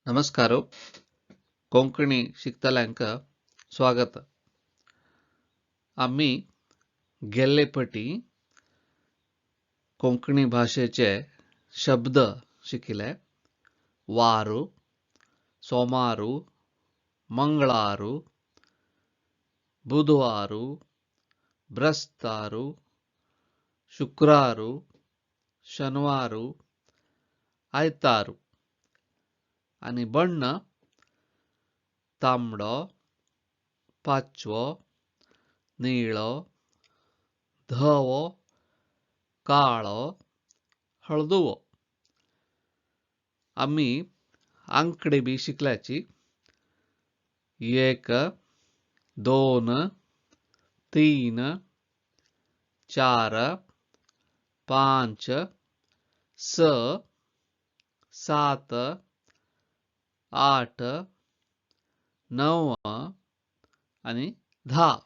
नमस्कार. कोंकणी शिकतल्यांक स्वागत. आमी गेल्ले पटी कोंकणी भाशेचे शब्द शिकिले. वारू, सोमारू, मंगळारू, बुधवारू, ब्रस्तारू, शुक्रारू, शनिवारू, आयतारू. आनी बण्ण तांबडो, पाचवो, निळो, धवो, काळो, हळदुवो. आमी आंकडे बी शिकल्याची. 1 2 3 4 5 6 7 8 9 आनी 10.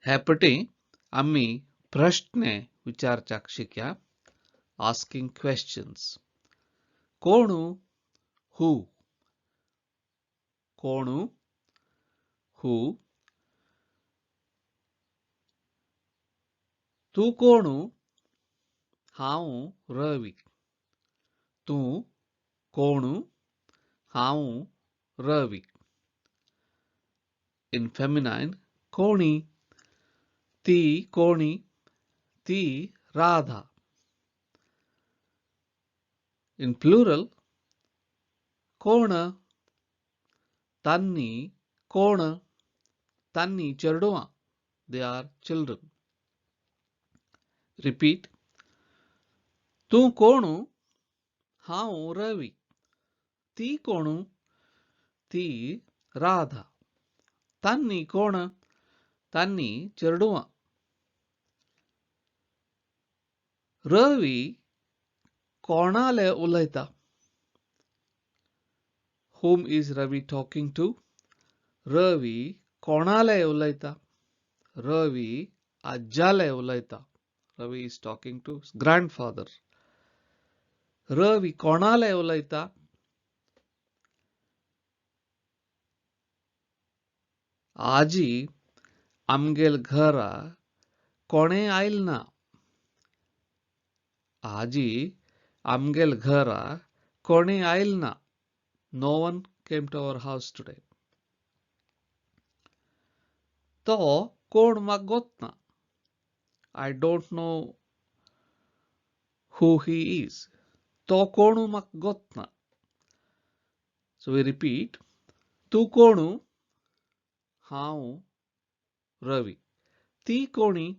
हे पटी आमी प्रश्न विचारच्याक शिक्या. Asking questions. कोणू, हू. कोणू, हू. तूं कोणू? हांव रवी. तूं कोणू? हांव रवी. इन फेमिनाइन कोणी, ती कोणी, ती राधा. इन प्लुरल कोण, तांनी कोण, तांनी चेडवां. They are children. Repeat. तूं कोणू? हांव रवी. ती कोणू? ती राधा. तांनी कोण? तांनी चेडवां. रवी कोणाले उलयता? Whom is Ravi talking to? Ravi कोणाले उलयता? रवी आज्याले उलयता. Ravi is talking to his grandfather. Ravi कोणाले उलयता? आजी आमगेल घरा कोणे आयल ना. आजी आमगेल घरा कोणे आयल ना. No one came to our house today. तो कोण म्हाका गोत ना. I don't know who he is. तो कोणू म्हाका गोत ना. So we repeat. तूं कोणू? हांव रवी. ती कोणी?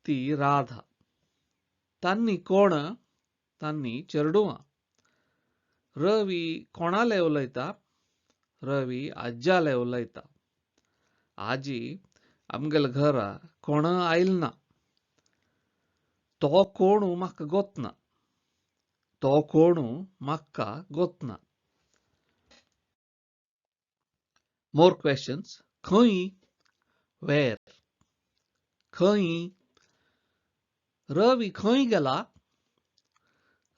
ती राधा. तांनी कोण? तांनी चेडवां. रवी कोणाले उलयता? रवी आज्याले उलयता. आजी आमगेल घरा कोण आयल ना. तो कोणू म्हाका गोत ना. तो कोणू म्हाका गोत ना. More questions. खंय, वेर. खंय. रवी खंय गेला?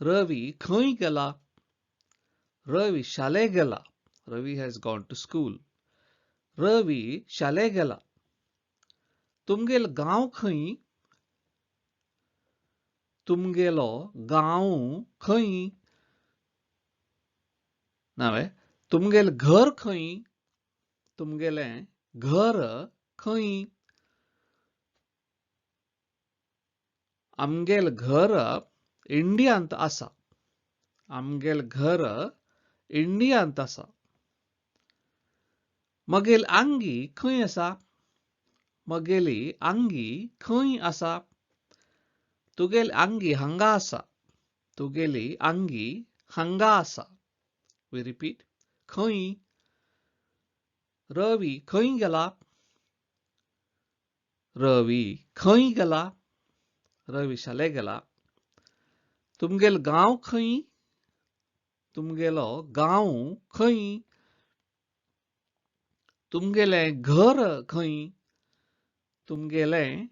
रवी खंय गेला? रवी शाले गेला. Ravi has gone to school. Ravi शाले गेला. तुमगेल गांव खंय? तुमगेलो गांव खंय? नावे तुमगेल घर खंय? तुमगेलें घर खंय? आमगेल घर इंडियांत आसा. आमगेल घर इंडियांत आसा. मगेल आंगी खंय आसा? मगेली आंगी खंय आसा? तुगेल आंगी हांगा आसा. तुगेली आंगी हांगा आसा. We repeat. खंय. रवी खंय गेला? रवी खंय गेला? रवी शाले गेला. तुमगेल गांव खंय? तुमगेलो गांव खंय? तुमगेलें घर खंय? तुमगेलें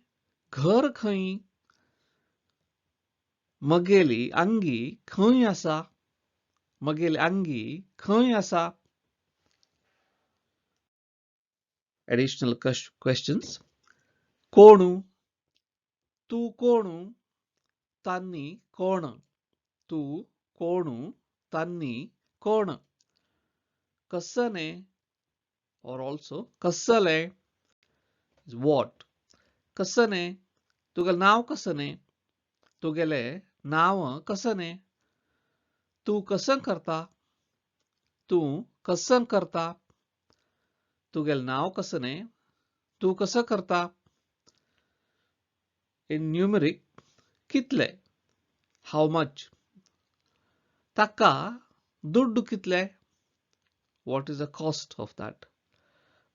घर खंय? मगेली आंगी खंय आसा? मगेली अंगी खंय आसा? Additional questions. कोणू? तूं कोणू? तान्नी कोण? तूं कोणू? तान्नी कोण? कसने or also कसले is what? कसने? तुगेलें नांव कसने? तुगेलें नांव कसने? तूं कसं करता? तूं कसं करता? तुगेलें नांव कसने? तूं कसं करता? In numeric, कितले? How much? ताका दुड्डू कितले? What is the cost of that?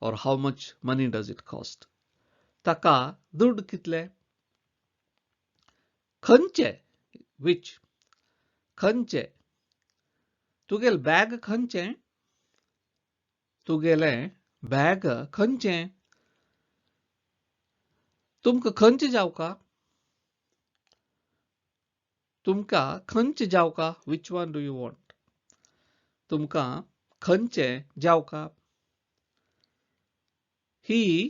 Or how much money does it cost? ताका दुड्डू कितले? खंयचे? Which? खंयचे? तुगेलें बॅग खंयचें? तुगेलें बॅग खंयचें? तुमकां खंयचें जावका? तुमकां खंयचें जावका? Which one do you want? तुमकां खंयचें जावका? ही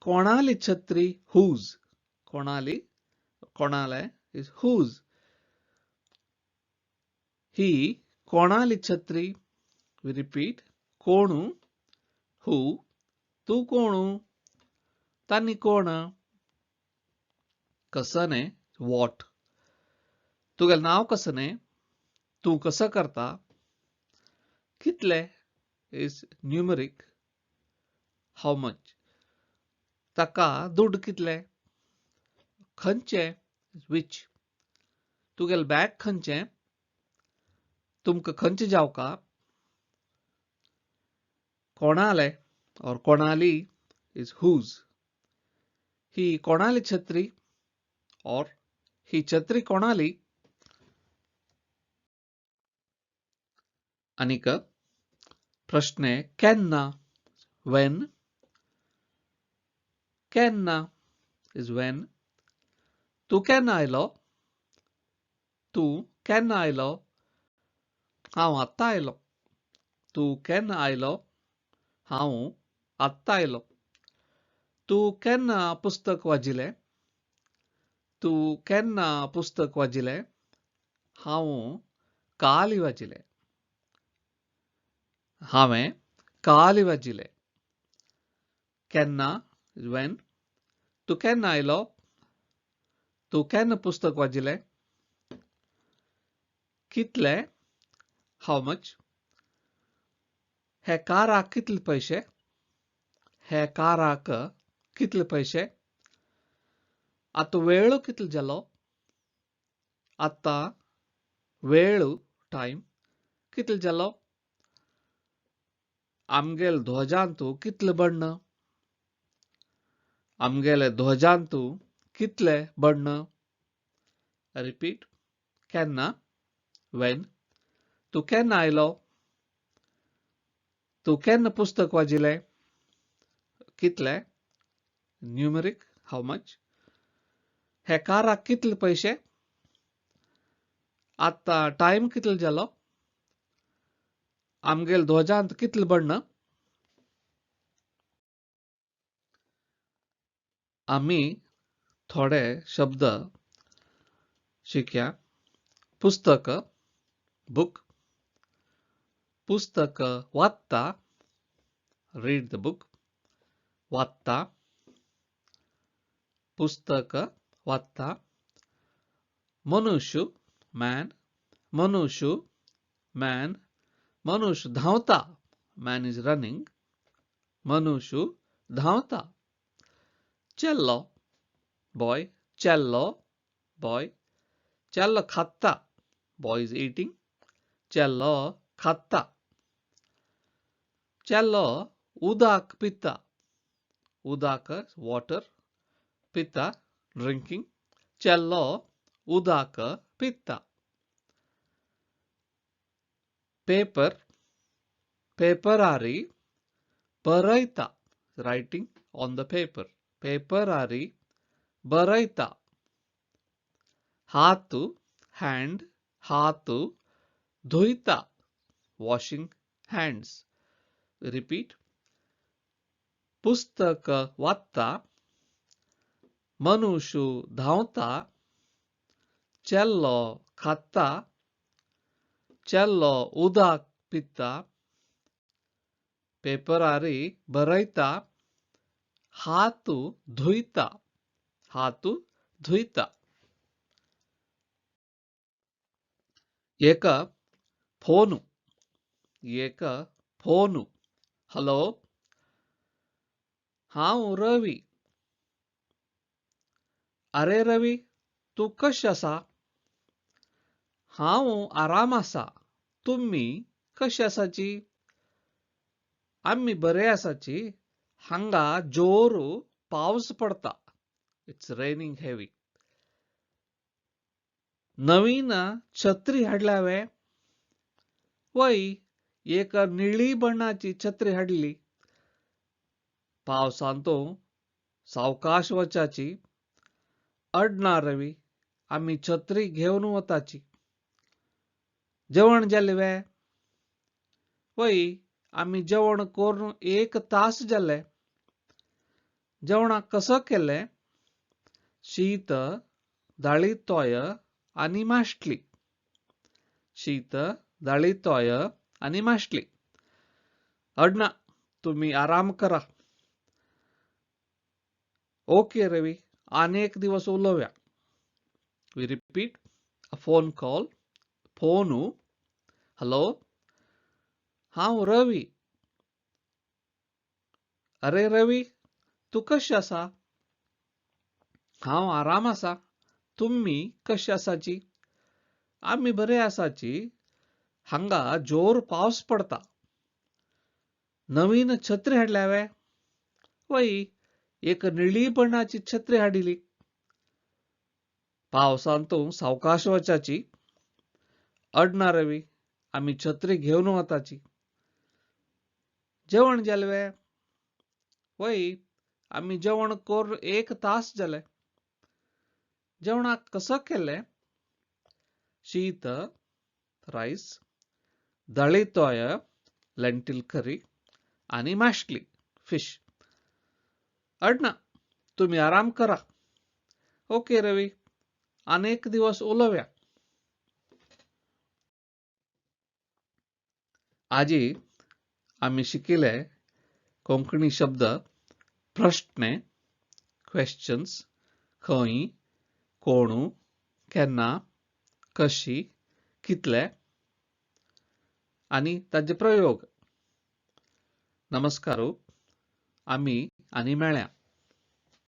कोणाली छत्री? Whose? कोणाली? कोणाले is whose. ही कोणाली छत्री? We repeat. कोणू? Who? तूं कोणू? तान्नी कोण? कसने? What? तुगेलें नांव कसने? तूं कसं करता? कितले is numeric. How much? ताका दुड्डू कितले? खंयचे? Which? तुगेलें बॅग खंयचें? तुमकां खंयचें जावका? कोणाले or कोणाली is whose. ही कोणाली छत्री or ही छत्री कोणाली? आनीक प्रश्न केन्ना? When? केन्ना is when. तूं केन्ना आयलो? तूं केन्ना आयलो? हांव आत्तां आयलो. तूं केन्ना आयलो? हांव आत्तां आयलो. तूं केन्ना पुस्तक वाचिलें? तूं केन्ना पुस्तक वाचिलें? हांव काल वाचिलें. हांवें काल वाचिलें. केन्ना when. तूं केन्ना आयलो? तूं केन्ना पुस्तक वाचिलें? कितले? How much? हे काराक कितले पयशे? हे काराक कितले पयशे? आतां वेळ कितलो जालो? आतां वेळ टायम कितलो जालो? आमगेले ध्वजांतू कितले बण्ण? आमगेले ध्वजांतू कितले बण्ण? रिपीट. केन्ना? When? तूं केन्ना आयलो? तूं केन्ना पुस्तक वाचिलें? कितले? Numeric. How much? हे काराक कितले पयशे? आतां टायम कितलो जालो? आमगेले ध्वजांत कितले बण्ण? आमी थोडे शब्द शिकया. पुस्तक बुक. पुस्तक वाचता read the book. वाचता. पुस्तक वाचता. मनुष्य मॅन. मनुष्य मॅन. मनुष्य धांवता man is running. मनुष्य धांवता. चेल्लो बॉय. चेल्लो बॉय. चेल्लो खाता बॉय is eating. चेल्लो खाता. चेल्लो उदक पिता. उदक वॉटर. पिता ड्रिंकिंग. चेल्लो उदक पिता. पेपर. पेपरारी बरयता रायटिंग ऑन the paper. पेपरारी बरयता. हात हँड. हात धुयता Washing hands. Repeat. पुस्तक वाचता, मनुष्य धांवता, चेल्लो खाता, चेल्लो उदक पिता, पेपरारी बरयता, हात धुयता, हात धुयता. एक फोनु, एक फोनु. हॅलो, हांव रवी. अरे रवी, तूं कशें आसा? हांव आराम आसा. तुमी कशें आसाची? आमी बरे आसाची. हांगा जोर पावस पडता. It's raining heavy. नवीन छत्री हाडल्या वे? वय, एक निळी बण्णाची छत्री हाडली. पावसांत सावकाश वचाची. अडना रवी, आमी छत्री घेवन वताची. जेवण जालें वे? वय, आमी जेवण करून एक तास जालें. जेवणाक कसो केलें? शीत, दाळी तोय आनी मासली. शीत, दाळी तोय आनी मासली. अडना, तुमी आराम करा. ओके रवी, आनी एक दिवस उलोवया. We repeat. A phone call. Phone. Hello, हांव रवी. अरे रवी, तूं कशें आसा? हांव आराम आसा. तुमी कशें आसाची? आमी बरे आसाची. हांगा जोर पावस पडता. नवीन छत्री हाडल्या वे? वय, एक निळी बण्णाची छत्री हाडिली. पावसांत सावकाश वचाची. अडना रवी, आमी छत्री घेवन वताची. जेवण जालें वे? वय, आमी जेवण करून एक तास जालें. जेवणाक कसो केलें? शीत, रायस, दाळी तोय, लेंटील करी आनी मासली, फिश. अडना, तुमी आराम करा. ओके रवी, आनी एक दिवस उलोवया. आजी आमी शिकिले कोंकणी शब्द प्रश्ने, क्वेश्चन्स, खंय, कोणू, केन्ना, कशी, कितले आनी ताजे प्रयोग. नमस्कार, आमी आनी मेळ्या.